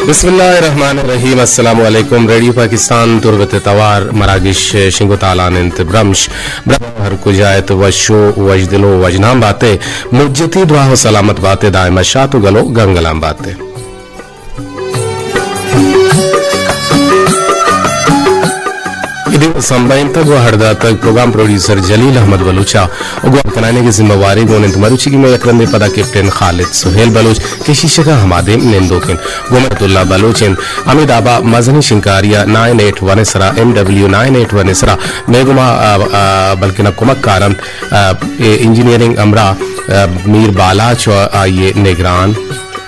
بسم اللہ الرحمن الرحیم۔ السلام علیکم۔ ریڈیو پاکستان تربت توار مراگش شنگ و تالان انت۔ برمش، برمش ہر کجا ات، وشو، وشدلو، وشنام باتے۔ مجتی دعا و سلامت باتے، دائم شات و گلو گنگلام باتے۔ ادی سمبہینتگ و ہڑداتگ پروگرام پروڈیوسر جلیل احمد بلوچ ء و گوانکنانی کہ ذمہ واری گون انت مروچی کہ میں یک رندے پدا کیپٹن خالد سہیل بلوچ کہ شیشکا ہما دیم نندوک انت۔ گوں منت اللہ بلوچ انت۔ ہمے دابا مزنیں شنکاری ء نائن ایٹ ون ء سرا، ایم ڈبلیو نائن ایٹ ون ء سرا مئے گوما، آ، آ، بلکنا کمک کار انت، آ، اے انجینئرنگ ہمراہ، آ، میر بالاچ و آئی ء نگران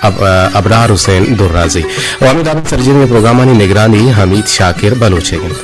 اب-، آ، ابرار حسین درازی۔ و ہمے دابا سرجمیں پروگرامانی نگرانی حمید شاکر بلوچ ء انت۔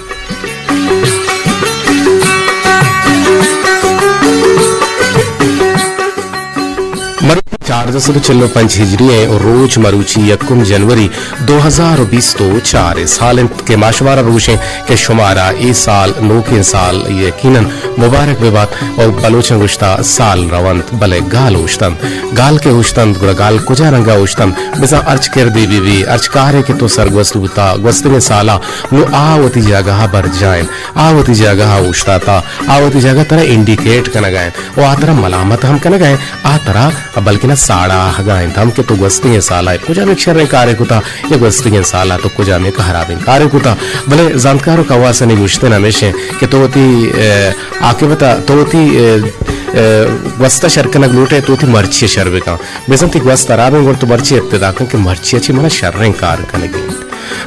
مروچی چاردہ سد و چل و پنچ ہجری ء و روچ مروچی یکم جنوری دو ہزار و بیست و چار ء سال انت کہ ما شمارا بگوشیں کہ شمارا اے سال، نوکیں سال یقیناً مبارک بہ بات و بلوچاں گوشتا سال رونت بلے گال اوشتنت۔ گال کہ اوشتنت گڑا گال کجا رنگا اوشتنت؟ بزاں ہرچ کردے بہ بی، ہرچ کارے کہ تو سرگوست بوتا گوستگیں سالا، نوں آ وتی جاگہا برجاہ انت، آ وتی جاگہا اوشتاتا، آ وتی جاگہ ترا انڈیکیٹ کنگا انت و آ ترا ملامت ہم کنگا انت، آ ترا بلکنا ساڑا آہگا انت ہم کہ تو گوستگیں سالا یک کجام یک شریں کارے کتا یا گوستگیں سالا تو کجام یک ہرابیں کارے کتا۔ بلے زانتکار و کواسانی گوشتن ہمیش انت کہ تو وتی، اے، عاقبتا تو وتی، اے، اے، گوستا شر کنگ لوٹے تو وتی مرچی شر بکن۔ بزاں تئی گوست ہرابیں گڑا تو مرچی ابتدا کن کہ مرچی ء چہ منا شریں کار کنگی انت۔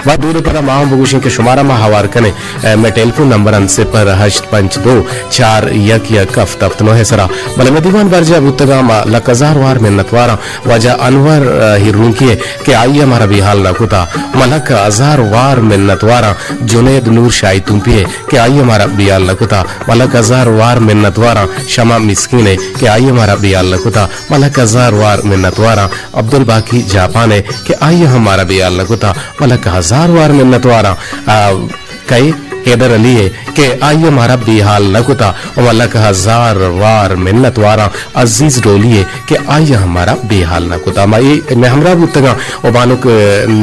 و دود ء پدا ما ہم بگوشیں کہ شمارا ما ہوار کنیں، اے، مئے ٹیلیفون نمبر انت صفر ہشت پنچ دو چار یک یک ہفت ہفت نو ء سرا۔ بلے مئے دیوان برجاہ بوتگاں، ما لک ہزار وار منتواراں واجہ انور، اے، ہیرونکی ء کہ آئی ء مارا بے حال نہ کتا۔ ما لک ہزار وار منتواراں جنید نور شاہی تمپی ء کہ آئی ء مارا بے حال نہ کتا۔ ما لک ہزار وار منتواراں شمع مسکین ء کہ آئی ء مارا بے حال نہ کتا۔ ما لک ہزار وار منتواراں عبدالباقی جاپان ء کہ آئی ء ہم مارا بے حال نہ کتا۔ ما لک ہزار وار منتواراں، آ، کئے حیدر علی ء کہ آئی ء مارا بے حال نہ کتا۔ و ما لک ہزار وار منتواراں عزیز ڈولی ء کہ آئی ء ہم مارا بے حال نہ کتا۔ ما اے مئے ہمراہ بوتگاں و بانک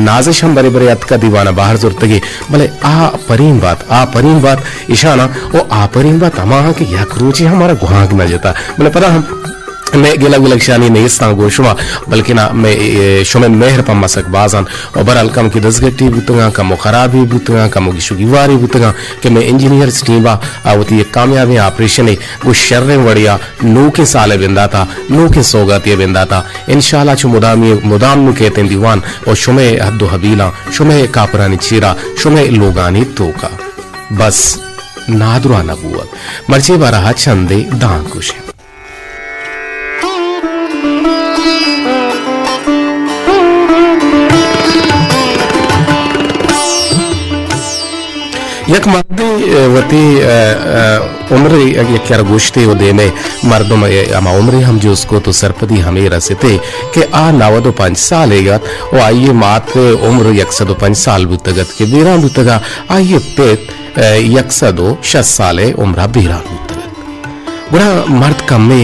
نازش ہم برے برے اتکا دیوان ء بہر زرتگی، بلے آ پریم بات، آ پریم بات ایشاناں و آ پریم بات ہماہاں کہ یک روچے ہم مارا گوانک نہ جتا۔ بلے پدا ہم مئے گلگ ولگشانی نیستاں گوں شما، بلکنا مئے، اے، شمئے مہر پہ مسک بازاں۔ و بہرحال کم کہ دزگٹی بوتگاں، کمو خرابی بوتگاں، کمو گیش و گیواری بوتگاں کہ مئے انجینئرز ٹیم ء آ وتی یک کامیابیں آپریشنے گوں شریں وڑیا نوکیں سال ء بنداتا، نوکیں سوگاتی ء بنداتا۔ انشاءاللہ چو مدامی، مدام نوں کیتیں دیوان و شمئے حد و حبیلاں، شمئے کاپرانی چیرا، شمئے لوگانی توکا۔ بس نادراہ نہ بوگ۔ مرچی بارہ چندے دانک گوشیں۔ یک مردے، اے، وتی، اے، اے، عمر یک یار گوشتے و دیمے مردم، اے، ہما عمرے ہم جست کت و سرپدی ہمے رستے کہ آ نود و پنچ سالے ات و آئی مات عمر یک سد و پنچ سال بوتگ ات کہ بیران بوتگا، آئی پت، اے، یک سد و شست سالے عمرا بیران بوتگ ات۔ گڑا مرد کمے،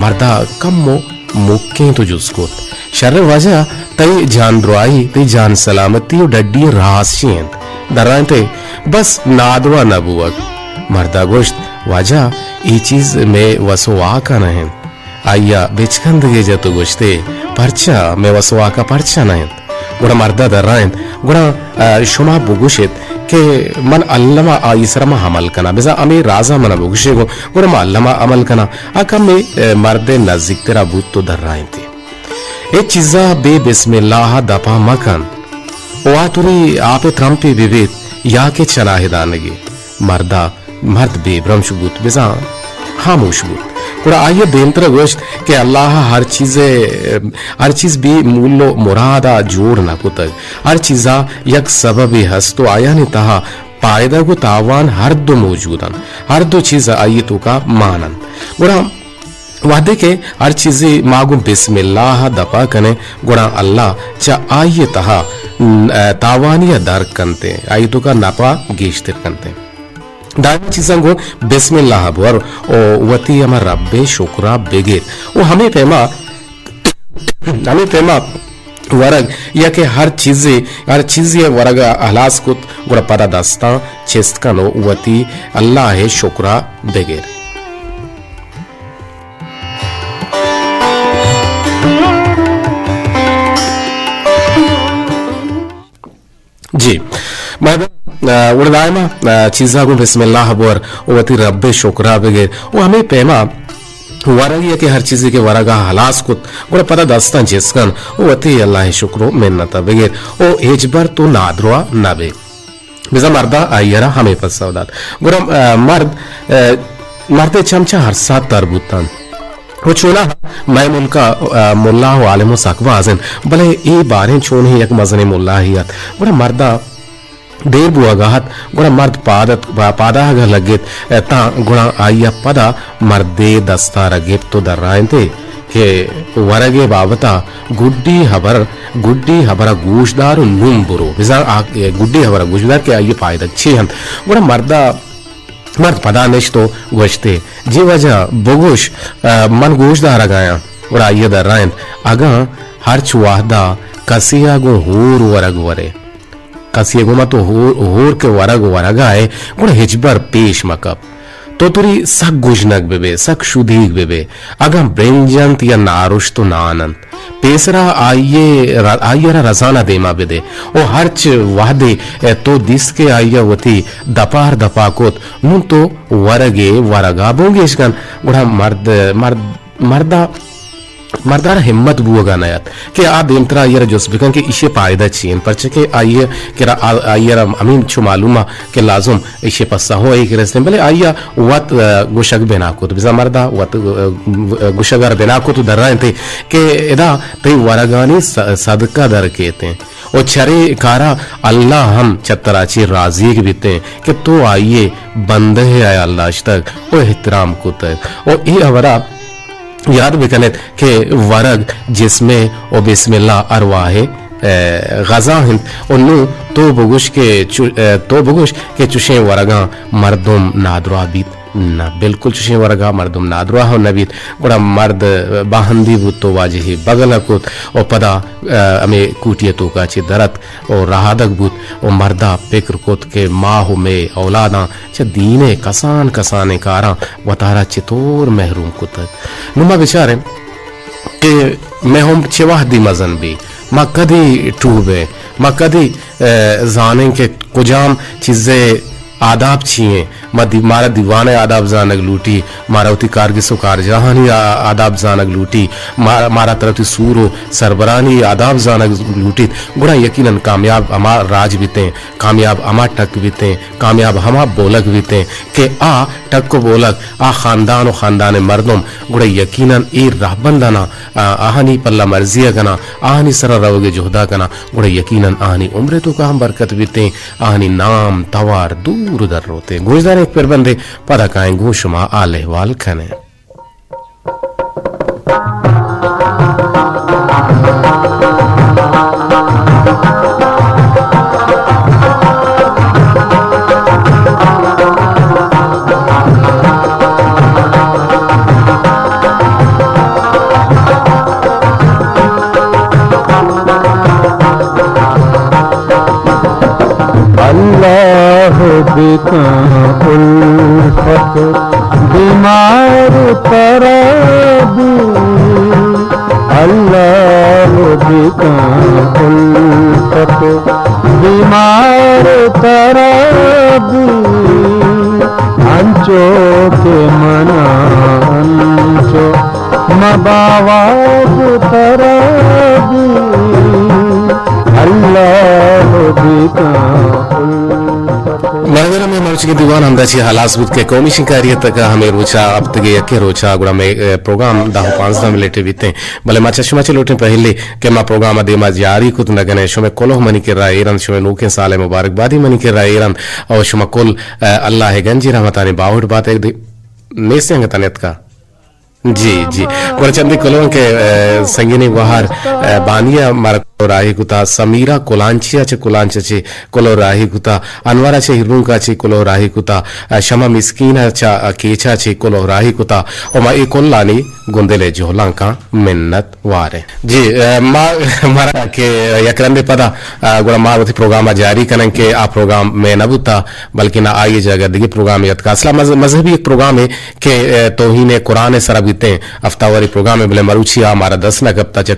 مردا کمو مکیں تو جست کت۔ شر واجہ، تئی جان دراہی، تئی جان سلامتی و ڈڈی راز چی انت؟ درائینتے، بس نادراہ نہ بوگ۔ مردا گوشت، واجہ، اے چیز مئے وس و واکا نہ انت۔ آئیا بچکندگے جت و گوشتے، پرچا مئے وس و واکا پرچا نہ انت؟ گڑا مردا درائینت، گڑا، آ، شما بگوشیت کہ من الما آئی سرا ما عمل کناں، بزاں ہمے رازا منا بگوشے گوں، گڑا ما الما عمل کناں۔ آ کمے، اے، مردے نزیکترا بوت و درائینتی۔ ہچ چیزا بے بسم اللہ دپا مکن۔ و آ توری آپ ترمپے ببیت یا کہ چناہدانگے۔ مردا، مرد بے برمش بوت، بزاں ہاموش بوت۔ گڑا آئی دیمترا گوشت کہ اللہ ہر چیزے، ہر چیز بے مول و مرادا جوڑ نہ کتگ۔ ہر چیزا یک سببے ہست و آیانی تہا پائدگ و تاوان ہر دو موجود انت۔ ہر دو چیز آئی توکا مان انت۔ گڑا وہدے کہ ہر چیزے ما گوں بسم اللہ دپا کنیں، گڑا اللہ چہ آئی تہا، ن-، تاوانی در کنتے، آئی توکا نپا گیشتر کنتے۔ دائم چیزاں گوں بسم اللہ بور و وتی ہما رب شکرا بگیر۔ و ہمے پیما، ہمے پیما ورگ یا کہ ہر چیزے، ہر چیزے ء ورگ ء ہلاس کت، گڑا پدا دستاں چست کن و وتی اللہ ء شکر ء بگر۔ جی، مہربان، آ، گڑا دائما، آ، چیزا گوں بسم اللہ بور و وتی رب ء شکرا بگر و ہمے پیما ورگ یا کہ ہر چیزے کہ ورگا ہلاس کت، گڑا پدا دستاں چست کن و وتی اللہ ء شکر و منتا بگر و ہچبر تو نادروا نہ بے۔ بزاں مردا آئی ء را ہمے پسو دات۔ گڑا، آ، مرد، آ، مرد ء چم چہ ارسا تر بوتاں۔ و چوناہا مئے ملکا، آ، ملا و عالم و سک باز انت، بلے اے باریں چونیں یک مزنیں ملاہے ات۔ گڑا مردا دیر بوہگا ات، گڑا مرد پاد ات، پا-، پاداہگا لگت، آ، تاں گڑا آئی ء پدا مردے دستا را گپت و درائینت ئے کہ ورگ ء بابت ء گڈی ہبر، گڈی ہبر ء گوش دار و نون برو۔ بزاں آ گڈی ہبر ء گوش بدار کہ آئی ء پائدگ چے انت۔ گڑا مرد ء، مرد پدا نشت و گوشت ئے، جی واجہ بگوش، آ، من گوش دارگ ء آں۔ گڑا آئی ء درائینت، اگاں ہرچ وہد ء کسے ء گوں ہور ورگ ورے، کسے ء گوما تو ہور، ہور کہ ورگ ورگا ئے، گڑا ہچبر پیش مہ کپ۔ تو تری سک گژنگ بہ بئے، سک شدیگ بہ بئے۔ اگاں برنج انت یا نارشت و نان انت، پیسرا آئی ء ر-، آئی ء را رزان ء دیما بدے۔ او ہرچ وہدے تو دیست کہ آئی ء وتی دپار دپا کت، نون تو ورگ ء ورگا بنگیج کن۔ گڑا مرد، مرد، مردا مردا را ہمت بوگا نہ ات کہ آ دیمترا آئی ء را جست بکن کہ ایشی ء پائدہ چی انت، پرچہ کہ آئی ء کرا، آ-، آئی ء را ہمینچو معلوم ء کہ لازم ایشی ء پسہ ہوں ایک رستیں، بلے آئی ء وت، آ، گوشگ بنا کت، بزاں مردا وت، آ، گوشگ ء را بنا کت و درائینت ئے کہ ادا تئی ورگانی س-، صدقہ در کیت انت و چرے کارا اللہ ہم چہ ترا چی راضیگ بیت انت کہ تو آئی ء بندہ ء ہیال داشتگ و احترام کتگ و اے ہبرا یاد بکن ات کہ ورگ جسم ء و بسم اللہ ارواح ء، اے، غذا انت و نوں تو بگوش کہ چو-، اے، تو بگوش کہ چوشیں ورگاں مردم نادراہ بیت۔ نہ، بالکل چوشیں ورگا مردم نادراہ نہ بیت۔ گڑا مرد باہندی بوت و واجہی بگل کت و پدا، اے، ہمے کوٹی توکا چہ در اتک و رہادگ بوت و مردا پکر کت کہ ما و مئے اولاداں چہ دین ء کسان کسانیں کاراں وتارا چتور محروم کتگ۔ نوں ما بچاریں کہ مئے عمر چہ وہدی مزن بی، ما کدی ٹوہ بیں، ما کدی، اے، زانیں کہ کجام چیزے آداب چی ایں، ما دی-، مارا دیوان ء آداب زانگ لوٹی، مارا وتی کارگس و کارجاہانی آ-، آداب زانگ لوٹی، ما-، مارا ترا وتی سور و سربرانی آداب زانگ لوٹیت، گڑا یقیناً کامیاب ہما راج بیتیں۔ کامیاب ہما ٹک بیتیں، کامیاب ہما بولگ بیتیں کہ آ ٹک و بولگ، آ خاندان و خاندان مردم گڑا یقیناً اے رہبندانا، آ، آہانی پلہ مرزی ء کناں، آہانی سرا روگ ء جہدا کناں، گڑا یقیناً آہانی عمر ء توکا ہم برکت بیتیں، آہانی نام توار دور در روتیں۔ گوشداریں یک پربندے، پدا کائیں گوں شما حال احوال کنیں۔ اللہ بکن الفت بیمار ترا بی، اللہ بکن الفت بیمار ترا بی، انچو کہ منا انچو مباوات ترا بی، اللہ بکن الفت۔ مہربان، ہمے مرچی دیوان ہمدا چی ہلاس بوت کہ قومی شنکاری ء تک ہمے روچا، ہفتگے یکے روچا، گڑا مئے، اے، پروگرام دہ و پانزدہ منٹ بیتیں۔ بلے ما چہ شما چہ لوٹیں پہلے کہ ما پروگرام ء دیما جاری کت نہ کنیں۔ شمئے کلوہ منی کرا ایر انت، شمئے نوکیں سال ء مبارک بادی منی کرا ایر انت۔ او شما کل، اے، اللہ ء گنجی رحمتانی باہوٹ بات۔ ایک دی-، نیستیں انگتانی اتکا۔ جی، جی۔ گڑا چندے کلوہ کہ، اے، سنگینیں گوہار، اے، بانی ءَ مارا کلوہ راہی کتا، سمیرا کلانچی ءَ چہ کلانچ ءَ چہ کلوہ راہی کتا، انور ءَ چہ ہیرونک ءَ چہ کلوہ راہی کتا، اے، شمع مسکین ءَ چہ کیچ ءَ چہ کلوہ راہی کتا، و ما اے کلانی گوں دل ءِ جہلانکاں منت وار ایں۔ جی، اے، ما، مارا کہ یک رندے پدا، اے، گڑا ما وتی پروگرام ءَ جاری کنیں کہ آ پروگرام مئے نہ بوتا، بلکن آئی ءِ جاگہ دگہ پروگرامے اتکا۔ اصلا مذ-، مذہبی یک پروگرامے کہ، اے، توہین قرآن ءِ سرا بیتیں، ہفتہ واری پروگرامے، بلے مروچی آ مارا دست نہ کپتا، چہ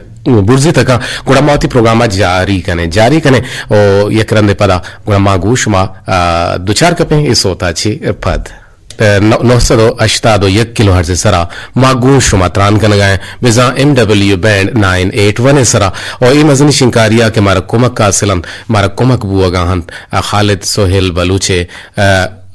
برزی تکا۔ گڑا ما وتی پروگرام ءَ جاری کنیں، جاری کنیں، او یک رندے پدا گڑا ما گوں شما، آ، دوچار کپیں اے سوت ءَ چہ پد۔ نو-، نو سد و ہشتاد و یک کلو ہرٹز ءِ سرا ما گوں شما تران کنگا ایں، بزاں ایم ڈبلیو بینڈ نائن ایٹ ون ءِ سرا، و اے مزنیں شنکاریا کہ مارا کمک حاصل انت، مارا کمک بوگا انت، خالد سہیل بلوچ ءِ،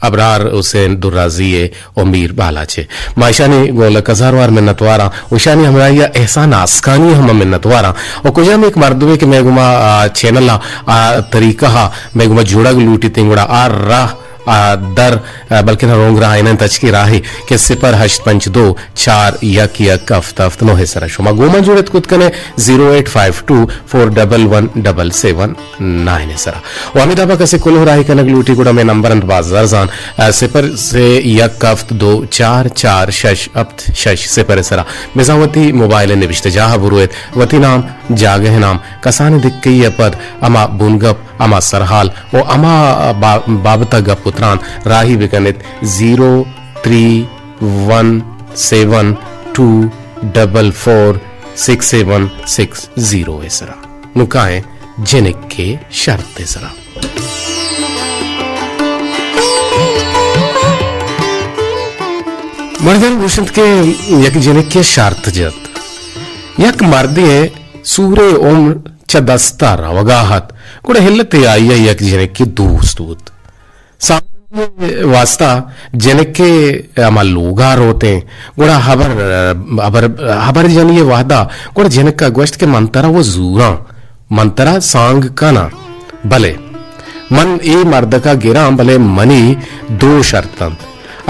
ابرار حسین درازی ءِ و میر بالاچ ءِ۔ ما اشانی گوں لک ہزار وار منتواراں، و اشانی ہمراہیا احسان آسکانی ہم منتواراں۔ و کجام یک مردمے کہ مئے گوما، آ، چینل ءَ، آ، طریقہ ءَ مئے گوما جوڑگ لوٹیتیں، گڑا آ راہ آ، در، آ، بلکن رونگ راہ انت، تچکی راہے کہ صفر ہشت پنچ دو چار یک یک ہفت ہفت نو ءِ سرا شما گوں من جوڑت کت کنے، زیرو ایٹ فائیو ٹو فور ڈبل ون ڈبل سیون نائن ءِ سرا۔ و ہمے دابا کسے کلوہ راہی کنگ لوٹی گڑا مئے نمبر انت باز زرزان، آ، صفر سے یک ہفت دو چار چار شش ہفت شش صفر ءِ سرا۔ بزاں وتی موبائل ءِ نبشتہ جاہ ءَ برویت، وتی نام، جاگہ ءِ نام، کسانیں دکئی ءَ پد ہما بنگپ، ہما سرحال و ہما با-، بابت ءَ گپ و تران راہی بکنیت زیرو تھری ون سیون ٹو ڈبل فور سکس سیون سکس زیرو ءِ سرا۔ نوں کائیں جنک ءِ شرط ءِ سرا۔ مردم گوشنت کہ یک جنکے ءَ شرط جت۔ یک مردے ءِ سوریں عمر چہ دست ءَ روگا ات، گڑا ہلتے آئی ءَ یک جنکے دوست بوت۔ ساہگانی واستا جنکے ہما لوگا روتیں، گڑا ہبر، ہبر، ہبر جنی ءِ وہدا گڑا جنک ءَ گوشت کہ من ترا و زوراں، من ترا سانگ کناں، بلے من اے مردک ءَ گراں، بلے منی دو شرط انت۔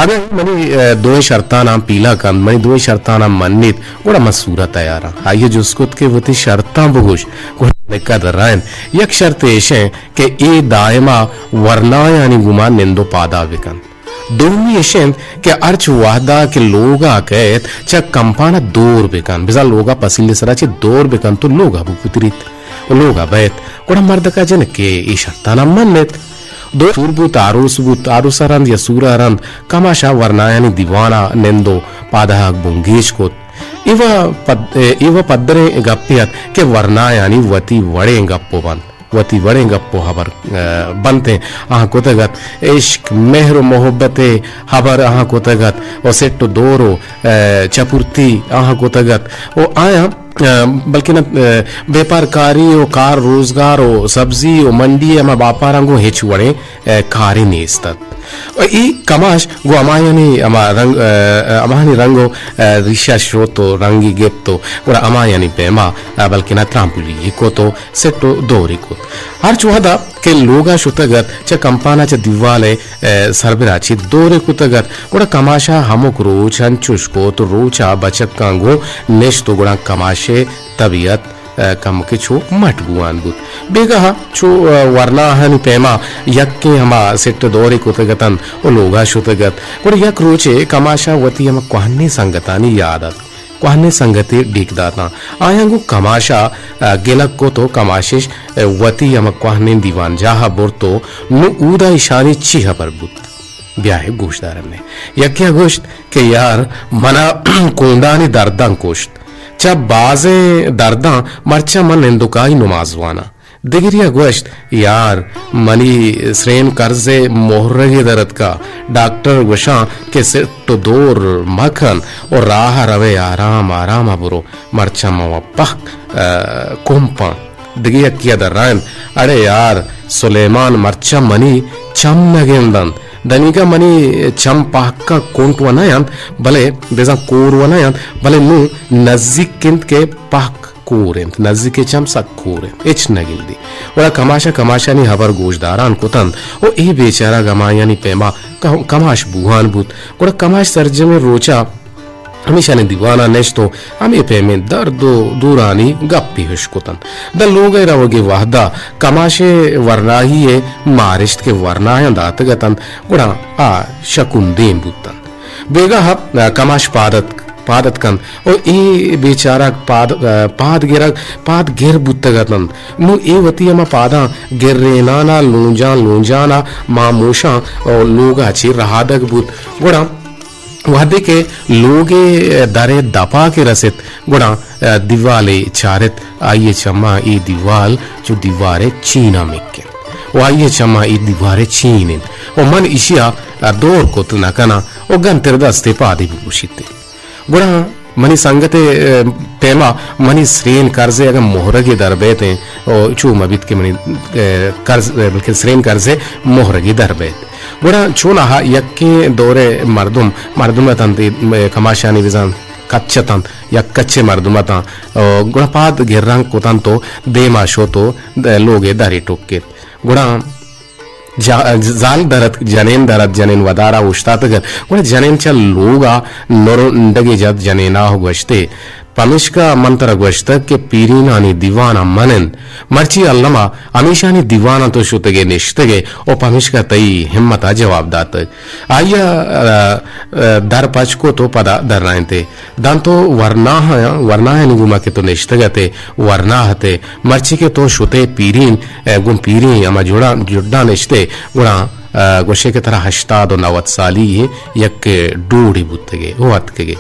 اگاں منی، اے، دوئیں شرطاناں پیلہ کنت، منی دوئیں شرطاناں منیت، گڑا من سور ءَ تیاراں۔ آئی ءَ جست کت کہ وتی شرطاں بگوش، گڑا جنک ءَ درائینت۔ یک شرط ایش انت کہ اے دائما ورنایانی گوما نند و پادا بکنت۔ دومی ایش انت کہ ہرچ وہدا کہ لوگا کئیت، چہ کمپانا دور بکنت، بزاں لوگا پسیل ءِ سرا چہ دور بکنت و لوگا بپتریت و لوگا بئیت۔ گڑا مردک ءَ جنک ءِ اے شرطاناں منت۔ دو سور بوت، آروس بوت، آروس ءَ رند یا سور ءَ رند کماش ءَ ورنایانی دیوان ءَ نند و پادہگ بنگیج کت۔ ایوہ پد-، ایوہ پدریں گپے ات کہ ورنایانی وتی وڑیں گپ و بنت، وتی وڑیں گپ و ہبر، اے، بنتیں۔ آہاں کتگ ات عشق، مہر و محبت ءِ ہبر آہاں کتگ ات و سٹ و دور و، اے، چپرتی آہاں کتگ ات و آیاں، اے، بلکن، اے، بیپار کاری و کار روزگار و سبزی و منڈی ءِ ہما باپاراں گوں ہچ وڑیں، اے، کارے نیست ات۔ و اے کماش گوں ہمایانی ہما رنگ، اے، ہمایانی رنگ و، اے، ریشہ شت و رنگی گپت و گڑا ہمایانی پیما، اے، بلکن ءَ ترامپولی کت و سٹ و دورے کت۔ ہرچ وہدا کہ لوگا شتگ ات، چہ کمپانا چہ دیوال ءِ، اے، سربرا چہ دورے کتگ ات، گڑا کماشا ہمک روچ انچوش کت، روچا بچکاں گوں نشت و گڑا کماشے طبیعت، اے، کمکے چو مٹ بوان بوت۔ بیگاہ چو، اے، ورناہانی پیما یکیں ہما سٹ دورے کتگ اتنت و لوگا شتگ ات۔ گڑا یک روچے کماشا وتی ہما کوہنیں سنگتانی یاد ات۔ کوہنیں سنگتے ڈیک داتاں۔ آیاں گوں کماشا، اے، گلگ کت و کماشش، اے، وتی ہما کوہنیں دیوان جاہا برت و نوں اودا ایشانی چی ہبر بوت؟ بیائے گوش دارنے۔ یکیا گوشت کہ یار، منا کونڈانی درداں کشت۔ چہ بازیں درداں مرچاں من نندکائی نماز واناں۔ دگریا گوشت، یار، منی سرین کرزے مہرگے در اتکا، ڈاکٹر گوشاں کہ سٹ و دور مکن و راہ روے، آرام آرام برو، مرچاں من و پہک، اے، کمپاں۔ دگہ یکیا درائینت، اڑے یار، سلیمان، مرچاں منی چم نہ گندنت، دنیگا منی چم پہکا کنٹ و نہ انت، بلے بزاں کور و نہ انت، بلے نوں نزیک انت کہ پہک کور انت، نزیک چم سک کور انت، ہچ نہ گندی۔ گڑا کماشا کماشانی ہبر گوشداران کتنت و اے بیچارہ گمایانی پیما ک-، کماش بوہان بوت۔ گڑا کماش سرجمیں روچا ہمیشانی دیوان ءَ نشت ءُ ہمے پیمیں درد ءُ دورانی گپے اشکتنت۔ داں لوگ ءَ روگ ءِ وہد ءَ کماش ءِ ورناہی ءِ مارشت کہ ورناہاں داتگ اتنت، گڑا آ شکوندیم بوتنت۔ بیگاہ ءَ کماش پاد اتک، پاد اتکنت ءُ اے بیچارگ پاد، پاد گرگ، پاد گر بوتگ اتنت۔ نوں اے وتی ہما پاداں گرینان ءَ لونجان لونجان ءَ ماموشاں ءُ لوگ ءَ چہ رہادگ بوت۔ گڑا وہدے کہ لوگ ءِ در ءِ دپ ءَ کہ رست، گڑا دیوالے چارت، آئی ءِ چماں اے دیوال چو دیوار ءِ چین ءَ مک انت ءُ آئی ءِ چماں اے دیوار ءِ چین انت ءُ من ایشی ءَ دور کت نہ کناں ءُ گنتر دست ءِ پادے بگوشیت۔ گڑا منی سنگت ءِ، ءَ، پیما منی سرین کرز ءِ اگاں مہرگے در بیت ایں، او چو مہ بیت کہ منی، ءَ، کرز، بلکہ سرین کرز ءِ مہرگے در بیت۔ گڑا چوناہا یکیں دور ءِ مردم، مردم اتنت، ءَ، کماشانی بزاں کچ اتنت، یک کچے مردم اتاں، او گڑا پاد گران کتنت ءُ دیما شت ءُ د-، لوگ ءِ درے ٹکت۔ گڑا جا-، زال در اتک، جنین در ات، جنین ودار ءَ اوشتاتگ ات۔ گڑا جنین چہ لوگ ءَ نرنڈگے جت، جنین ءَ گوشت ئے، پمشکا من ترا گوشتگ کہ پیرینانی دیوان ءَ من انت، مرچی الم ءَ ہمیشانی دیوان ءَ تو شتگ ئے نشتگ ئے ءُ پمشکا تئی ہمت ءَ جواب داتگ۔ آئی ءَ، ءَ، ءَ، در پچ کت ءُ پدا درائینت ئے۔ داں تو ورناہ، ورناہانی گوما کہ تو نشتگ ات ئے، ورناہ ات ئے، مرچی کہ تو شت ئے پیرین، ءَ، گوں پیرین ہما جڑا-، جڈاں نشت ئے، گڑا، ءَ، گوش ئے کہ ترا ہشتاد ءُ نود سالی ئے، یک ڈوڑے بوتگ ئے ءُ اتکگ ئے۔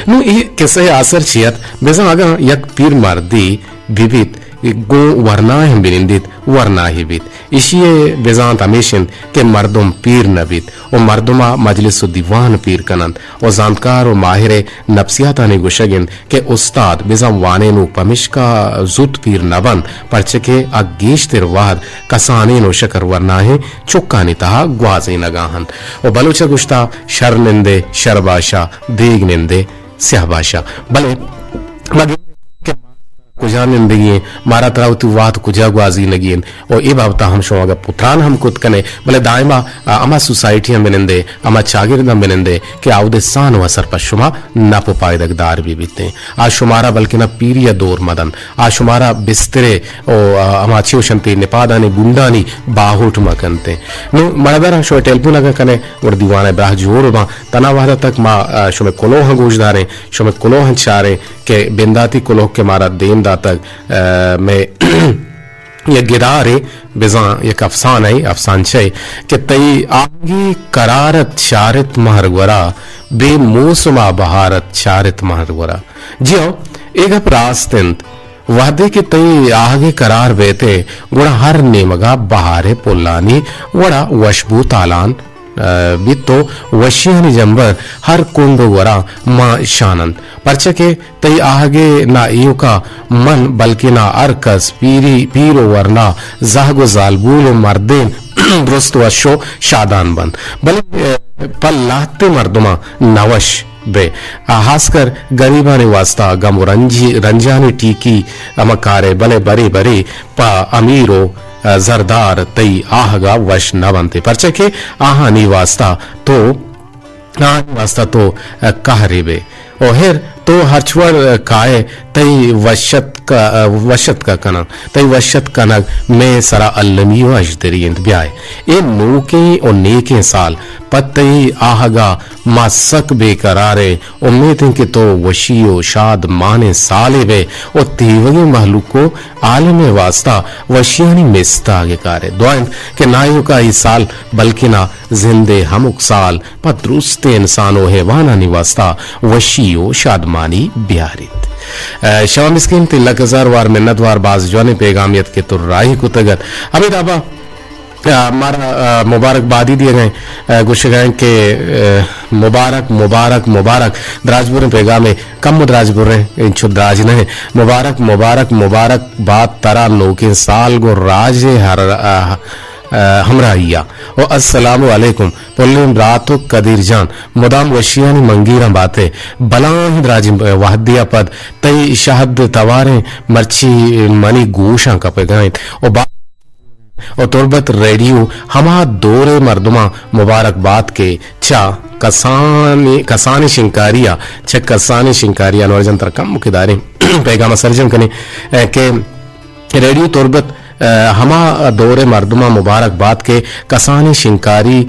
نوں اے کسہ ءِ آسر چی ات؟ بزاں اگاں یک پیر مردے بہ بیت، گوں ورناہ ہم بہ نندیت، ورناہے بیت۔ ایشی ءِ بزانت ہمیش انت کہ مردم پیر نہ بیت ءُ مردم ءَ مجلس ءُ دیوان پیر کن انت ءُ زانتکار ءُ ماہر ءِ نفسیاتانی گوشگ انت کہ استاد بزاں وانینوک پمیشکا زوت پیر نہ بنت، پرچہ کہ آ گیشتر وہد کسانیں ءُ شکر ورناہیں چکانی تہا گوازینگ ءَ انت۔ ءُ بلوچ ءَ گوشتہ، شر نندے شر باشا، دیگ نندے سیاہ باشا۔ بلے ما گندیں کہ کجا نندگی ایں، مارا ترا وتی وہد کجا گوازینگی انت، ءُ اے بابت ءَ ہم شما اگاں پتران ہم کت کن ئے، بلے دائم ءَ، آ، ہما سوسائٹیاں بہ نند ئے، ہما چاگرداں بہ نند ئے کہ آ اود ءِ سان ءُ اثر پہ شما نپ ءُ پائدگ دار بہ بیت ایں۔ آ شمارا بلکنا پیری ءَ دور مہ دنت، آ شمارا بسترے ءُ، آ، ہما چوش انت نپادانی بنڈانی باہوٹ مہ کنت ایں۔ نوں مڑداراں شما ٹیلیفون اگاں کن ئے، گڑا دیوان ءِ براہ جوڑ باں۔ تنا وہد ءَ تک ما، آ، شمئے کلوہاں گوش داریں، شمئے کلوہاں چاریں کہ بنداتی کلوہ کہ مارا دیم داتگ، آ، مئے یک گدارے، بزاں یک افسانہ ئے، افسانچہ ئے کہ تئی آہگے قرارت چارت مہر گورا، بے موسما بہارت چارت مہر گورا۔ جی ہو، اے گپ راست انت۔ وہدے کہ تئی آہگے قرار بیت ئے، گڑا ہر نیمگا بہار ءِ پلانی وڑا وشبو تالان، ءَ، بیت ءُ وشیانی جمبر ہر کنڈ ءُ گورا مان شان انت۔ پرچہ کہ تئی آہگے نا ایوکا من بلکنا ہر کس پیری، پیر ءُ ورنا، زہگ ءُ زالبول ءُ مردین درست وش ءُ شادان بنت۔ بلے، ءَ، پہ لہتے مردماں نہ وش بئے۔ آ، ہاسکر گریبانی واستا گم ءُ رنجی، رنجانی ٹیکی ہما کارے، بلے برے برے پہ امیر ءُ، آ، زردار تئی آہگا وش نہ بنت، پرچہ کہ آہانی واستا تو، آہانی واستا تو، آ، قہرے بئے۔ او ہر تو ہرچ وڑ، آ، کائے تئی وشت کا، آ، وشت کا کناں، تئی وشت کنگ مئے سرا المی ءُ اژدری انت۔ بیائے اے نوکیں ءُ نیکیں سال پہ تئی آہگا ما سک بے قرار ایں۔ امیت انت کہ تو وشی ءُ شاد مانیں سالے بئے ءُ تیوگیں مہلوک ءُ عالم ءِ واستا وشیانی مستاگے کارے۔ دعا انت کہ نایوکا اے سال بلکنا زند ءِ ہمک سال پہ درستیں انسان ءُ حیوانانی واستا وشی ءُ شادمانی بیاریت۔ ءَ، شما مسکین تئی لک ہزار وار منت وار، باز جوانیں پیغامے ات کہ تو راہی کتگ ات۔ ہمے دابا ءَ، مارا، ءَ، مبارک بادی دیگ ءَ، ءَ، گوشگ ءَ کہ، ءَ، مبارک، مبارک، مبارک۔ دراج بریں پیغامے، کم دراج بریں، انچو دراج نہ۔ مبارک، مبارک، مبارک بات ترا نوکیں سال گوں راج ءِ ہر، ءَ، ءَ، ہمراہی ءَ۔ و السلام علیکم۔ پلیں برات و قدیر جان، مدام وشیانی منگیراں باتے۔ بلاہیں دراجیں وہدے ءَ پد تئی شہد تواریں مرچی منی گوشاں کپگ ءَ انت۔ و با و تربت ریڈیو ہما دور ءِ مردماں مبارک بات کہ چہ کسانی، کسانی شنکاری ءَ، چہ کسانی شنکاری ءَ، انور جان ترا کم کہ داریں پیغام ءَ سرجم کنیں، اے، کہ ریڈیو تربت، اے، ہما دور ءِ مردماں مبارک بات کہ کسانی شنکاری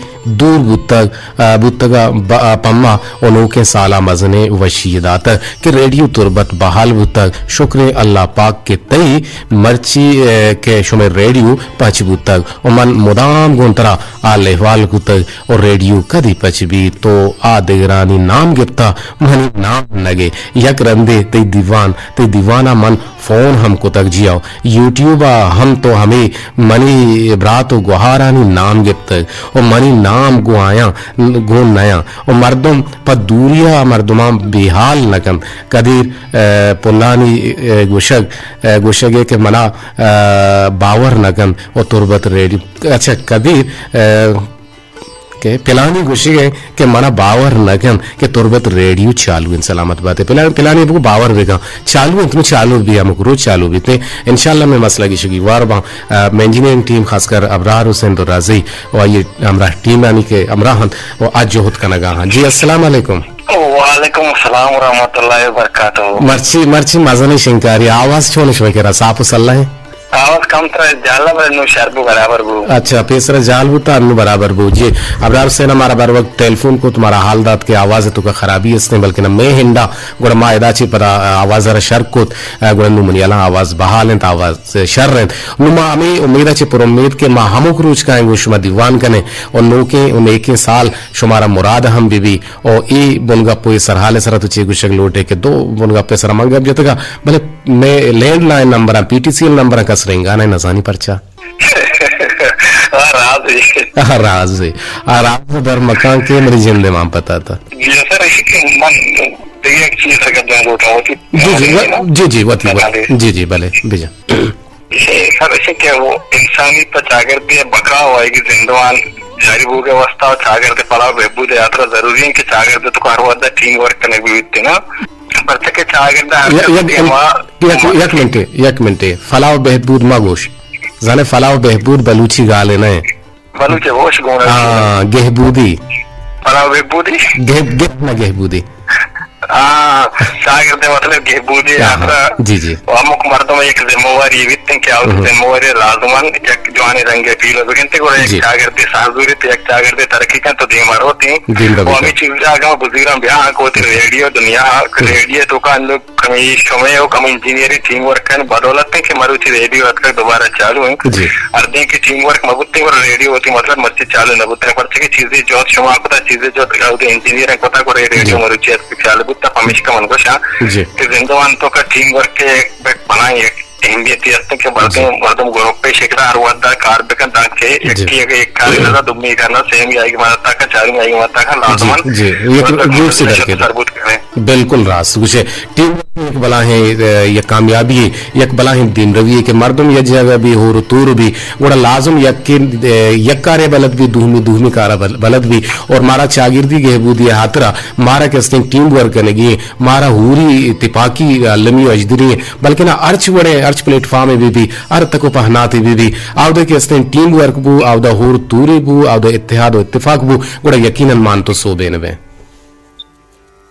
دور بوتگ، اے، بوتگ ءَ ب-، پما و نوکیں سالاں مزنیں وشی داتگ کہ ریڈیو تربت بحال بوتگ۔ شکر اللہ پاک کہ تئی مرچی، اے، کہ شمئے ریڈیو پچ بوتگ و من مدام گوں ترا حال احوال کتگ و ریڈیو کدی پچ بیت تو آ دگرانی نام گپتا، منی نام نگے۔ یک رندے تئی دیوان، تئی دیوانا من فون ہم کتگ جی او یوٹیوب ءَ ہم تو ہمے منی برات و گوہارانی نام گپتگ و منی نام گوں آیاں گون نیاں و مردم پہ دوری ءَ مردماں بیحال نہ کنت۔ کدیر، اے، پلانی، اے، گوشگ، اے، گوشگ ءَ کہ منا، اے، باور نہ کنت و تربت ریڈیو، اچھا، کدیر، اے، کہ پلانی گوشگ ءَ کہ منا باور نہ کنت کہ تربت ریڈیو چالو انت۔ سلامت بات ئے۔ پلان-، پلانی بگو باور بکن۔ چالو انت، نو چالو بی، ہمک روچ چالو بیت۔ انشاءاللہ مئے مسئلہ گیشگی وار باں، اے، مئے انجینئرنگ ٹیم خاص کر ابرار حسین درازئی و آئی ہمراہ ٹیم یعنی کہ ہمراہ انت و آ جہد کنگا ہاں۔ جی، السلام علیکم۔ وعلیکم السلام ورحمۃ اللہ وبرکاتہ۔ مرچی، مرچی مزنیں شنکاری، آواز چون شمئے کرا؟ صاف و سلہ ہے؟ آواز کم تر جال، بلے نو شر بو، برابر بو۔ اچھا، پیسرا جال بو تا انو برابر بو۔ جی، ابرار حسین مارا بر وقت ٹیلیفون کو، تمہارا حال دات کہ آواز تو کا خرابی است ہیں، بلکہ نہ میں ہنڈا، گڑا ما ادا چی پدا آواز را شر کو، گڑا نو منی الان آواز بحال ہیں، آواز شر ہیں۔ نو ما ہمیں امید ہے چی پر امید کہ ما ہموک روچ کائیں گو شما دیوان کنے اور نوکیں و نیکیں سال شمارا مراد ہم بی بی۔ او اے بنگپ و اے سرحال ءِ سرا تو چے گوشگ لوٹ ئے کہ دو بنگپ ءِ سرا من گپ جتگ ءَ، بلے مئے لینڈ لائن نمبراں، پی ٹی سی ایل نمبراں کس رنگا نہ، نزانی پرچا۔ آ راز ئے۔ آ راز ئے۔ آ راز ءَ در مکان کہ منی جند ءَ مان پتا تا۔ جی سر، ایشی کہ من دگہ یک چیز ءَ گپ جان لوٹاں، وتی جی، جی، و-، جی، جی، وتی، وتی۔ جی، جی، بلے، بجا۔ اے سر، ایشی کہ وہ انسانی پہ چاگردے بقا و آئی زندوان جاری بوگ ءِ واسطہ و چاگرد ءِ پلاہ و بہبود ءِ ہاترا ضروری انت کہ چاگرد ءِ توکا ہر وھد ءَ ٹیم ورک کنگ بہ بیت نا۔ پرچہ کہ چاگرد ءَ ہر یک، کس یک، دیما یک، یک منٹے، یک منٹے۔ پلاہ و بہبود ما گوش۔ زانے پلاہ و بہبود بلوچی گالے نہ۔ بلوچ ءِ ہوش گون ءَ۔ ہاں، گہبودی۔ پلاہ و بہبودی؟ گہ-، گہ-، نہ گہبودی۔ ہاں، چاگرد ءِ مطلب گہبودی ہاں، ہاں۔ ہاترا جی، جی۔ و ہمک مردم یک ذمہ واری بیت کہ آ وتی ذمہ واری لازمان یک جوانیں رنگ ءَ پیلو بکنت، گڑا یک جی۔ چاگردے ساہ زوریت، یک چاگردے ترقی کنت تو دیما روت۔ دیم و ببیت۔ ہمے چیز ءَ اگاں بزیراں بیاہاں کہ وتی ریڈیو دنیا، ریڈیو توکا اندو کمی شمئے و کمی انجینئرنگ ٹیم ورک ءِ بدولت انت کہ مروچی ریڈیو اتکگ دوبارہ چالو انت۔ جی۔ ہر دیں کہ ٹیم ورک مہ بوتیں گڑا ریڈیو وتی مطلب مرچی چالو نہ بوتیں، پرچہ کہ چیزے جہد شما کتا، چیزے جہد اودے انجینئرنگ کتا گڑا ریڈیو جی۔ مروچی اتکگ چالو بوتا، پمیشکا من گوشاں جی۔ کہ زندمان توکا ٹیم ورک ءِ یک بلاہیں یک اہمیتی است کہ مردم، جی۔ مردم گروپ ءِ شکل ءَ ہر وھد ءَ کار بکن، دانکہ جی۔ یکے اگہ یک کارے نہ، دومی کار نہ، سیمی آئی مدد ءَ کن، چارمی آئی مدد ءَ کن، جی، لازمان جی۔ یک مدد جوڑ سی در کے۔ سر بوت کنے۔ بالکل راست گوشے۔ ٹیم ورک یک بلاہیں، اے، یک کامیابی ہے، یک بلاہیں دیمروی ہے کہ مردم یک جگہ بی، ہور و تور بی، گڑا لازم یک، اے، یک کارے بلد بی، دومی، دومی کارا بل-، بلد بی۔ اور مارا چاگردی گہبودی ہاترا مارا کہ استیں ٹیم ورک کنگی ہے، مارا ہوری تپاکی المی و اجدری ہے، بلکنا ہرچ وڑے، ہرچ پلیٹ فارمے بہ بی، ہر تک و پہناتے بہ بی، آودا کہ استیں ٹیم ورک بو، آودا ہور تورے بو، آودا اتحاد و اتفاق بو، گڑا یقیناً مان تو سوبین بیں۔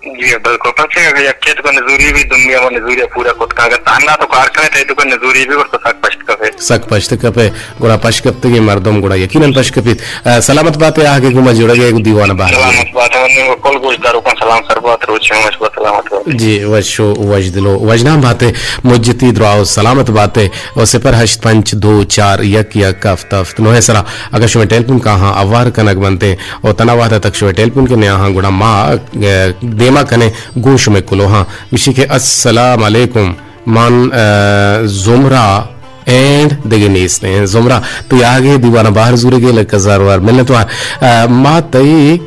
جی بالکل، پرچہ کہ یکے تو نزوری بی، دومی ہم نزوری پورا کت کن۔ اگر تہنا تو کار کنے، تئی تو نزوری بی، گڑا تو سک پشت کپے۔ سک پشت کپے، گڑا پشت کپتگیں مردم گڑا یقیناً پشت کپیت۔ اے، سلامت بات ئے، آ کہ گوں ما جڑگ ئے، گوں دیوان ءَ بہر بئے۔ سلامت بات ئے، منی کل گوشداروکاں سلام سر بات، روچ شما وش بات، سلامت بات۔ جی، وش و وش دل و وژنام بات ئے، مجتی دراہ و سلامت بات ئے۔ و صفر ہشت پنچ دو چار یک یک ہفت ہفت نو ءِ سرا اگاں شمئے ٹیلیفون کاہاں اوار کنگ بنت ئے و تنا وہدے تک شمئے ٹیلیفون کہ نیاہاں گڑا ما، اے، دیما کنیں گوں شمئے کلوہاں۔ گوشی کہ السلام علیکم۔ من، اے، زمرہ اینڈ دگہ نیست ایں۔ زمرہ، تو یاگے دیوان ءَ بہر زورگے، لک ہزار وار منت وار۔ اے، ما تئی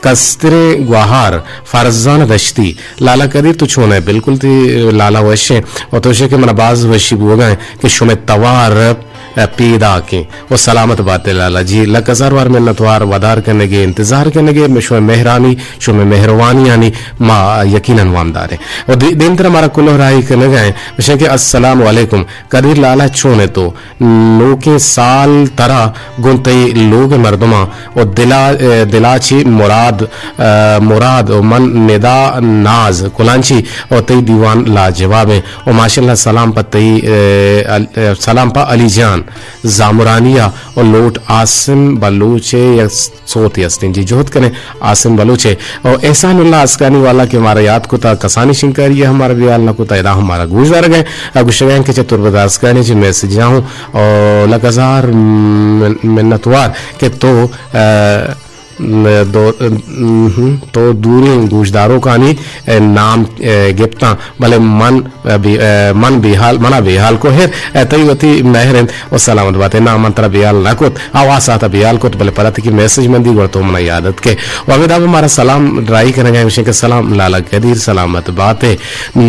کستریں گوہار فرزانہ دشتی۔ لالا قدیر تو چون ئے؟ بالکل تئی لالا وش ایں۔ و تو شے کہ منا باز وشی بوگا ایں کہ شمئے توار پیداکیں و سلامت بات لالا جی، لک ہزار وار منتوار، ودار کنگے، انتظار کنگے، شمئے مہرانی، شمئے مہروانیانی ما یقیناً وامداریں۔ و دی-، دیمترا مارا کلوہ راہی کنگا ایں، گوشیں کہ السلام علیکم، قدیر لالا چون ئے تو؟ نوکیں سال ترا گوں تئی لوگ ءِ مردماں و دلا-، دلاچی مراد، مراد و من ندا ناز کلانچی و تئی دیوان لاجواب ایں۔ و ماشاءاللہ سلام پہ تئی، ء، ال-، ء، سلام پہ علی جان زامرانی ء و لوٹ عاصم بلوچ ء یک سوتے استیں۔ جی جہد کنیں عاصم بلوچ ء و احسان اللہ آسکانی والا کہ مارا یاد کتا، کسانی شنکاری ء ہم مارا بیال نہ کتا، ادا ہم مارا گوش دارگ ء گوشگ ء کہ چہ تربت آسکانی چہ میسج ہوں و لک ہزار من-، منتوار کہ تو، ء، دو-، تو دوریں گوشداروکانی نام گپتاں، بلے من بے-، من بے حال، منا بے حال کو ہر تئی وتی مہر انت و سلامت بات ئے۔ نا، من ترا بے حال نہ کت، آ واسا تہ بے حال کت، بلے پدا تئی میسج من دی گڑا تو منا یاد اتکے۔ و ہمے دابا مارا سلام راہی کنگا ایں، گوشیں کہ سلام لالا قدیر، سلامت بات ئے۔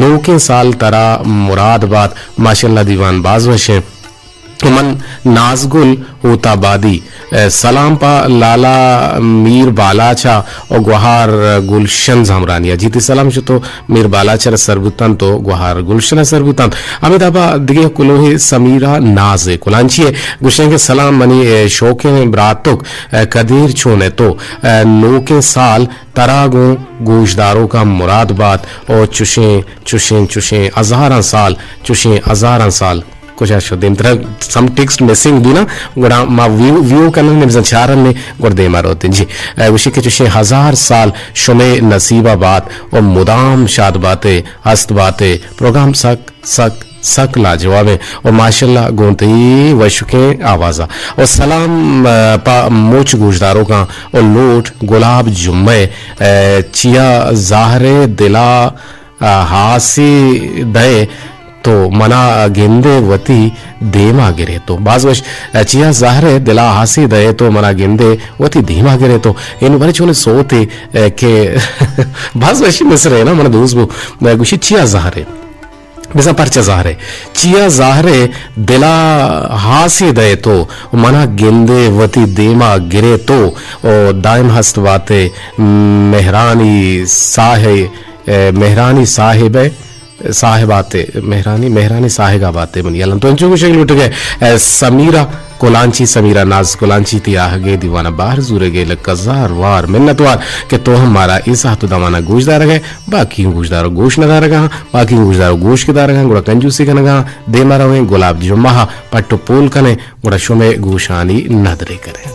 نوکیں سال ترا مراد بات، ماشاءاللہ دیوان باز وش ایں۔ من نازگل ہوت آبادی، ء، سلام پہ لالا میر بالاچ ء و گوہار گلشن زامرانی ء۔ جی تئی سلام شتو میر بالاچ ء سر بوتنت و گوہار گلشن ء سر بوتنت۔ ہمے دابا دگہ کلوہے سمیرا ناز ء کلانچی ء گوشیں کہ سلام منی، ء، شوکیں براتک، ء، قدیر چون ئے تو؟ ء، نوکیں سال ترا گوں گوشداروکاں مراد بات و چشیں، چشیں، چشیں ہزاراں سال، چشیں ہزاراں سال۔ کجا شو دیمترا؟ سم ٹیکسٹ مسنگ بی نا، گڑا ما ویو، ویو کنن نے بزن چارن نے، گڑ دیما روتیں۔ جی، ء، گوشی کہ چشیں ہزار سال شمے نصیبا بات و مدام شاد باتے، ہست باتے۔ پروگرام سک، سک، سک لاجواب ایں و ماشاءاللہ گوں تئی وشکیں آوازا۔ و سلام، ء، پہ مچ گوشداروکاں و لوٹ گلاب جمعہ، ء، چیا زہرے دلا ء ہاسی دئے تو منا گندے وتی دیما گرے تو۔ باز وش، چیا زہرے دلا ہاسی دئے تو منا گندے وتی دیما گرے تو۔ اینو بلے چون سوتے کہ باز وشی مصرعے نا، من دوست بو۔ گوشی چیا زہرے؟ بزاں پرچا زہرے؟ چیا زہرے دلا ہاسی دئے تو منا گندے وتی دیما گرے تو۔ او دائم ہست باتے مہرانی ساہے، مہرانی صاحب ء، صاحبات ء، مہرانی، مہرانی ساہگ ء بات ء منی الم۔ تو انچو گوشگ لوٹگ ء، اے سمیرہ کلانچی، سمیرہ ناز کلانچی، تئی آہگ ء دیوان ء بہر زورگ ء لک ہزار وار منت وار کہ تو ہم مارا اے ساہت ء دمان ء گوش دارگ ء، باقی گوشدار ء گوش نہ دارگ ء، باقی گوشدار ء گوش کہ دارگ ء، گڑا کنجوسی کنگ ء، دیما رویں گلاب جمعہ ء پٹ ء پول کنیں۔ گڑا شمئے گوشانی ندرے کنیں۔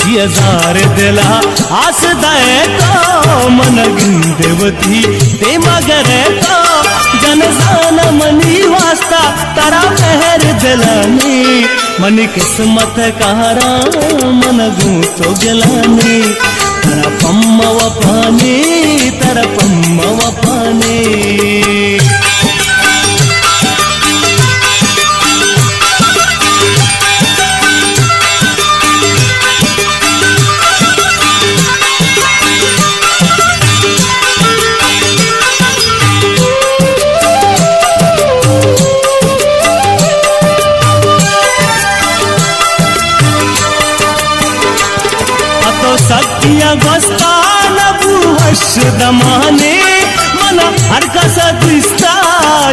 چی ہزار دلا آس دئے تو من گندے وتی دیما گرے تو، جن زان منی واسطہ ترا مہر دلانی، منی قسمت کاراں من گوں تو گلانی، ترا پم وپانی، ترا پم وپانی۔ اتو سکیاں گوستا نبو وش دمانے، من ہر کس دیستا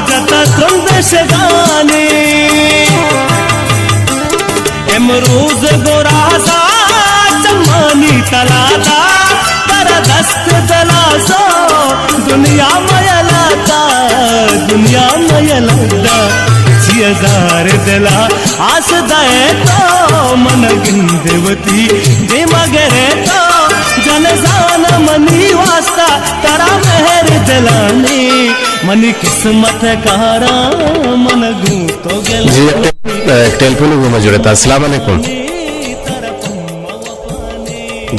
جتا ترند شگانے۔ امروز گورازا چمانی تلادا، تر دست دلازو دنیا میلادا، دنیا میلادا۔ چی ہزار دلا آس دئے تو من گندے وتی دیما گرے تو، جن زان منی واسطہ ترا مہر دلانی، منی قسمت کاراں من گوں تو گل۔ جی، یک ٹیل-، یک ٹیلیفون گوں ما جڑتا۔ السلام علیکم۔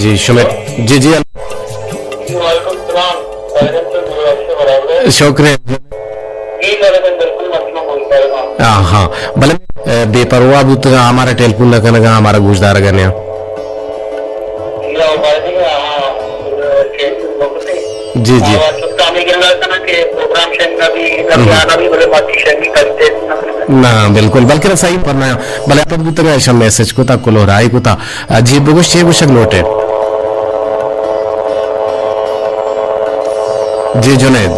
جی، شمے، جی، جی۔ وعلیکم السلام۔ شکریہ۔ ہاں، ہاں۔ بلے، اے، بے پرواہ بوتگاں، ہمارا ٹیلیفون نہ کنگا، ہمارا گوشدارگا نیا۔ جی، جی۔ نہ، بالکل، بلکہ صحیح پرنا، بلے پد بوتگاں، ایشاں میسج کتا، کلوہ راہی کتا۔ آ، جی بگوش، چے گوشگ لوٹے؟ جی جنید،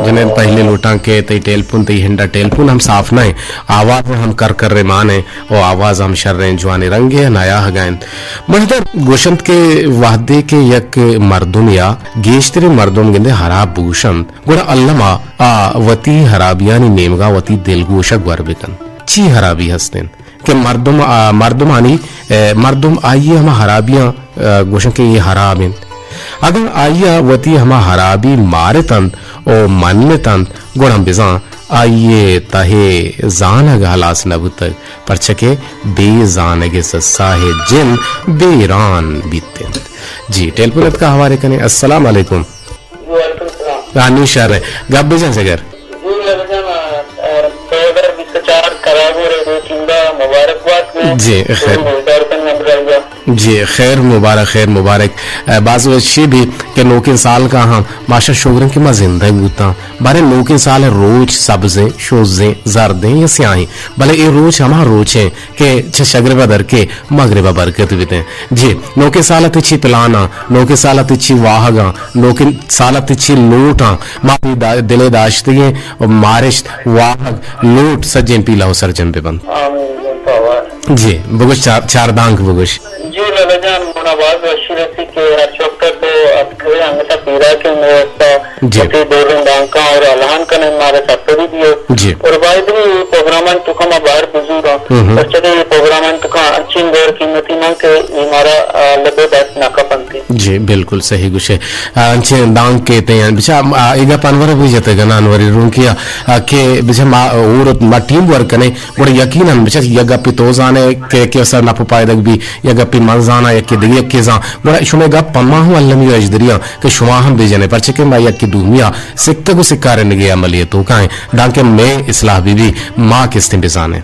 جنید پہلے لوٹاں کہ تئی ٹیلیفون، تئی ہنڈا ٹیلیفون ہم صاف نہ ایں، آواز ہم کر کر رمان ایں، او آواز ہم شریں جوانیں رنگے ء نیاہگا انت۔ مہدر گوشنت کہ وہدے کہ یک مردمے ء گیشتریں مردم گندے ہراب بگوشنت، گڑا الما آ وتی ہرابیانی نیمگا وتی دلگوش ء گور بکنت۔ چی ہرابی ہست انت؟ کہ مردم، آ، مردمانی، اے، مردم آئی ء ہما ہرابیاں، آ، گوشن کہ اے ہراب انت۔ اگاں آئی ء وتی ہما ہرابی مارت انت و منت انت، گڑا بزاں آئی ء تہ ء زانگ ہلاس نہ بوتگ، پرچا کہ بے زانگ ء سسا ء جن بیران بیت انت۔ جی، ٹیلیفون اتکا ہوارے کنیں۔ السلام علیکم۔ جی، وعلیکم السلام۔ ہاں، نوں شر ء۔ گپ بجن سگر۔ جی، میرے جان، آ، آ، دو ہزار بیست و چار کراگو ریڈیو ٹیم دا مبارکباد میں۔ جی، خیر۔ مزدار کن ہمراہی۔ جی، خیر مبارک، خیر مبارک۔ آ، باز وشی بھی کہ نوکیں سال کا ہم ماشا شوگرن کہ ما زندگ بوتاں۔ بارے نوکیں سال روچ سبزیں، شوزیں، زردیں یا سیاہیں۔ بلے اے روچ ہما روچیں کہ چہ شگربا در کے مغربا برکت بیتیں۔ جی، نوکیں سال ء تئی چی پلاناں، نوکیں سال ء تئی چی واہگاں، نوکیں سال ء تئی چی لوٹاں، ما تئی دا-، دل ء داشتگیں مارشت، واہگ، لوٹ سجیں پیلہ و سرجم بہ بنت۔ آمین۔ جی، بگوش چار، چار دانک بگوش۔ جی لالا جان، منا باز وشی رسی کہ ہر چوکا تو اتکے انگتا پیرا کے میرستا جی۔ وتی دوریں دانکاں اور الہان کنیں مارا سپری دیو۔ جی۔ اور باید بھی یہ پروگراماں تو کما باہر بزوراں۔ ہم ہم۔ پرچہ کہ یہ پروگراماں تو کا انچین غیر قیمتی مان کہ یہ مارا، آ، لبے دست نہ کپنتی۔ جی، بالکل صحیح گوشے۔ آ، انچین دانک کے تے ہیں۔ بچا، آ، ایگا پانور بھی جتے گنا انوری رونکیا، آ، کہ بچا ما اور ما ٹیم ورک کنے، گڑا یقیناً بچا یک گپی تو زانے کہ، کہ سر نپ پائدگ بھی، یک گپی من زانا، یکی دگہ یکی زان۔ گڑا شمے گپ پما ہوں المی اجدریاں۔ کہ شما ہم بجنے، پرچہ کہ ما یکے دومی ء سکتگ و سکارندگی عملی ء توکا ایں، دانکہ مئے اصلاح بہ بی، ما کستیں بزانیں۔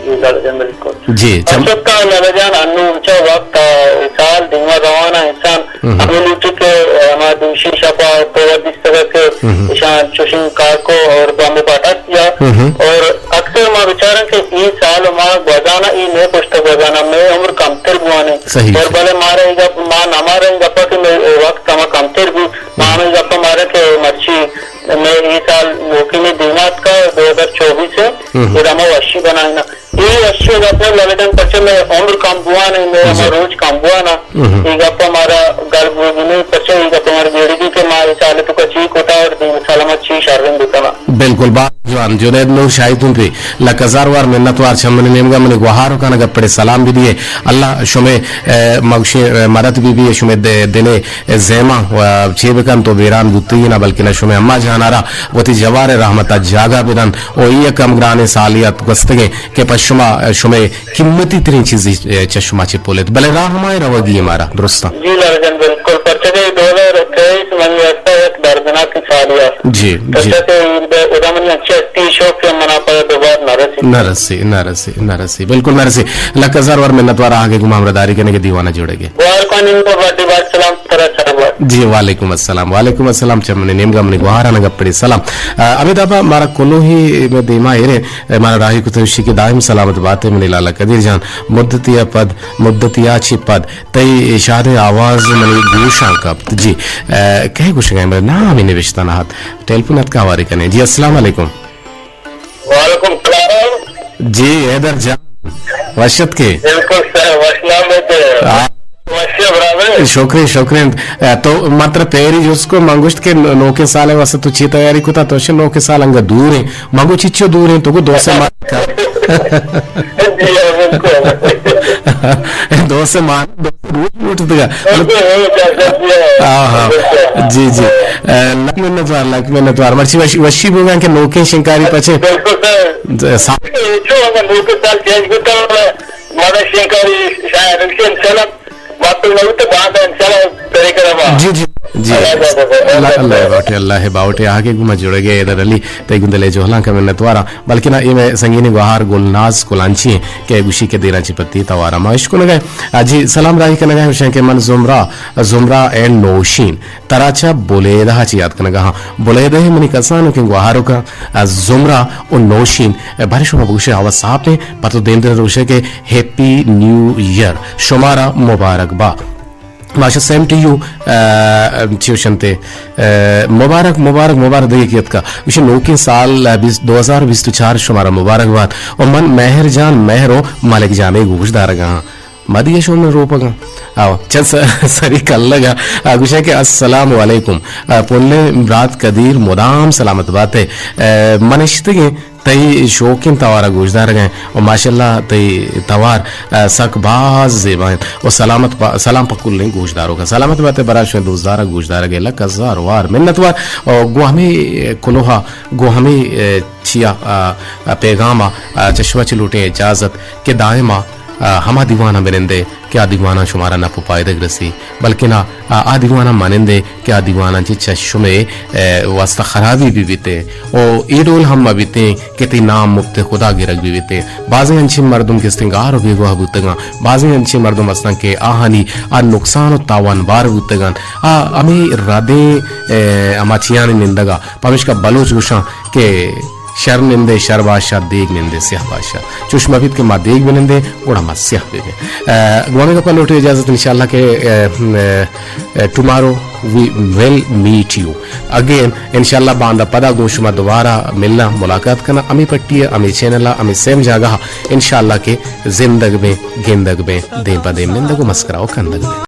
جی، لالا جان، بالکل۔ جی، چم- اچھا، لالا جان، انو چا وقت ء سال دیما روان ء انسان ہم۔ ہمیں لوٹی کہ ہما دوشی شپا تو دیستگ کہ ہم۔ اشان چوشیں کار کو اور بامبو پاٹا کیا ہم۔ اور اکثر ما بچارن کہ ای سال ما گوزانا، ای مئے پشت گوزانا، مئے عمر کمتر بوانے۔ صحیح۔ اور بلے مارا ای گپ، ما نہ مارا ای گپا کہ مئے وقت ہما کمتر بی، ما ہمیں گپا مارا کہ مرچی مئے ای سال نوکیں دیما اتکا دو ہزار چوبیس ء، ہم۔ گڑا ما وشی بنائینا۔ ای وشی گپ نہ لگتن پرچہ مئے عمر کم بوانے، مئے ہما جی۔ روچ کم بوانا۔ ہم۔ ای گپا مارا گل بوگی نہیں، پرچہ ای گپا مارا گیڑی دی کہ ما ای سال تو کا چی کوٹا اور دیم سال ما چی شرم بکنا۔ بالکل، باز جوان۔ جنید نور شاہی تون پہ لک ہزار وار منت وار، چہ منی نیمگا منی گوہار و کانا گپڑے سلام بدیے۔ اللہ شمے، اے، مگشے، اے، مدد بی بی، شمے دے-، دلے، اے، زیما و چے بکن تو بیران بوتی نا، بلکہ نہ شمے اما جانارا وتی جوار رحمتا جاگا بدن۔ او ای کم گرانے سالیات گستگے کہ پہ شما، اے، شمے قیمتی ترین چیزی، اے، چہ شما چہ پولیت۔ بلے راہ ہمائے روگی مارا، درستاں۔ جی لالا جان، بالکل۔ پرچہ کہ دو ہزار تئیس منی واسطہ یک دردناک سالی است۔ جی، جی۔ پرچہ کہ ادا منی اچھی ہستی شوق کہ منا پہ دوبار نہ رسی۔ نہ رسی، نہ رسی، نہ رسی۔ بالکل نہ رسی۔ لک ہزار وار منت وار آگے گما ہمراہ داری کنے کہ دیوانہ جوڑے گے۔ وعلیکم السلام، ترا سلام۔ جی، وعلیکم السلام، وعلیکم السلام۔ چہ منی نیمگا منی گوہاران گپڑے سلام۔ آ، امید آبا مارا کلوہی میں دیما ایرے، مارا راہی کتوشی کہ دائم سلامت باتے منی لالا قدیر جان۔ مدتی پد مدتیا چہ پد تئی شادیں آواز منی گوشاں کپت۔ جی، اے، کئے گوشگ ء ئے؟ بلے نامی نبشتہ نہ ات۔ ٹیلیفون اتکا ہواری کنیں۔ جی، السلام علیکم۔ وعلیکم السلام۔ جی، حیدر جان، وش ات کے؟ بالکل سر، وش نام ہے۔ آ۔ وش ہے برابر۔ شکریہ، شکریہ۔ اے، تو متر پیری جس کو منگوشت کے نو-، نوکے سال ہے واسطے تو چی تیاری کتا؟ تو شے نوکے سال انگا دور ہیں۔ مگو چچو دور ہیں، تو کو دو سے ماہ کا۔ جی ہاں، بالکل۔ دو سے ماہ، دو سے روز لوٹ دیا۔ بالکل، ہاں، ہاں۔ جی، جی۔ اے، لک منت وار، لک منت وار۔ مرچی وش-، وشی بوگا کہ نوکیں شنکاری پچے۔ بالکل سر۔ سا- جو ہم نوکیں سال چینج بوتا، مارا شنکاری شاید انشاءاللہ باقی نہ ہوتے، باقی انشاءاللہ طریقہ رہا۔ جی، جی، جی۔ اللہ، اللہ باوٹے، اللہ باوٹے، آگے گما جڑ گئے ادھر علی، تئی گندلے جوہلاں کا منتوارا، بلکہ نا اے میں سنگین گوہار گلناز کلانچی ہیں کہ گوشی کے دیرا چی پتی توارا ما اشکنگا۔ آ، جی، سلام راہی کنگا ہیں، گوشن کہ من زمرہ، زمرہ اینڈ نوشین، ترا چہ بلیدہ چی یاد کنگا ہاں۔ بلیدہ منی کسانو کہ گوہارو کا، آ، زمرہ و نوشین، آ، بارے شما بگوشے آواز صاف ہیں، پتو دین دن روشے کہ ہیپی نیو ایئر، شمارا مبارک با۔ ماشا سیم ٹو یو، آ، چیو شنتے، آ، مبارک، مبارک، مبارک دگہ کیت کا۔ مشے نوکیں سال، آ، بیس، دو ہزار بیست و چار شمارا مبارک بات۔ و من مہر جان مہر و ملک جانے گوش دارگا ہاں۔ مدی شون روپگا۔ آو، چند س-، سری کلگا۔ آ، گوشے کہ السلام علیکم۔ آ، پلے برات قدیر مدام سلامت باتے۔ آ، منشتگیں تئی شوکیں توار ء گوشدارگ ء و ماشاءاللہ تئی توار، آ، سک باز زیبا انت و سلامت با-، سلام پہ کلیں گوشداروکاں۔ سلامت بات ئے برات شمئے دوستدار ء گوشدارگ ء لک ہزار وار منت وار و گوں ہمے کلوہ ء گوں ہمے، آ، چیا، آ، آ، پیغام ء، آ، چہ شما چہ لوٹیں اجازت کہ دائم ء، آ، ہما دیواناں بنندے کہ آ دیواناں شمارا نپ و پائدگ رسی، بلکنا آ، آ دیواناں منندے کہ آ دیواناں چہ چہ شمے، اے، واسطہ خرابی بہ بیتیں و اے ڈول ہم مہ بیتیں کہ تئی نام مپت خدا گرگ بہ بیتیں۔ بازیں انچیں مردم کہ استیں گار و بیگواہ بوتگاں، بازیں انچیں مردم استاں کہ آہانی آ نقصان و تاوان بار بوتگاں۔ آ ہمے ردیں، اے، ہما چیانی نندگا، پمیشکا بلوچ گوشاں کہ شر نندے شر باشا، دیگ نندے سیاہ باشا۔ چوش مہ بیت کہ ما دیگ بنندیں، گڑا ما سیاہ ببیں۔ اے، گوانگ ء پہ لوٹیں اجازت، انشاءاللہ کہ، اے، اے، اے، tomorrow we will meet you again۔ انشاءاللہ باندا پدا گوں شما دوبارہ ملاں، ملاقات کناں۔ ہمے پٹی ء، ہمے چینل ء، ہمے سیم جاگہ ء۔ انشاءاللہ کہ زندگ بیں، گندگ بیں، دیم پہ دیم نندگ و مسکرا و کندگ بیں۔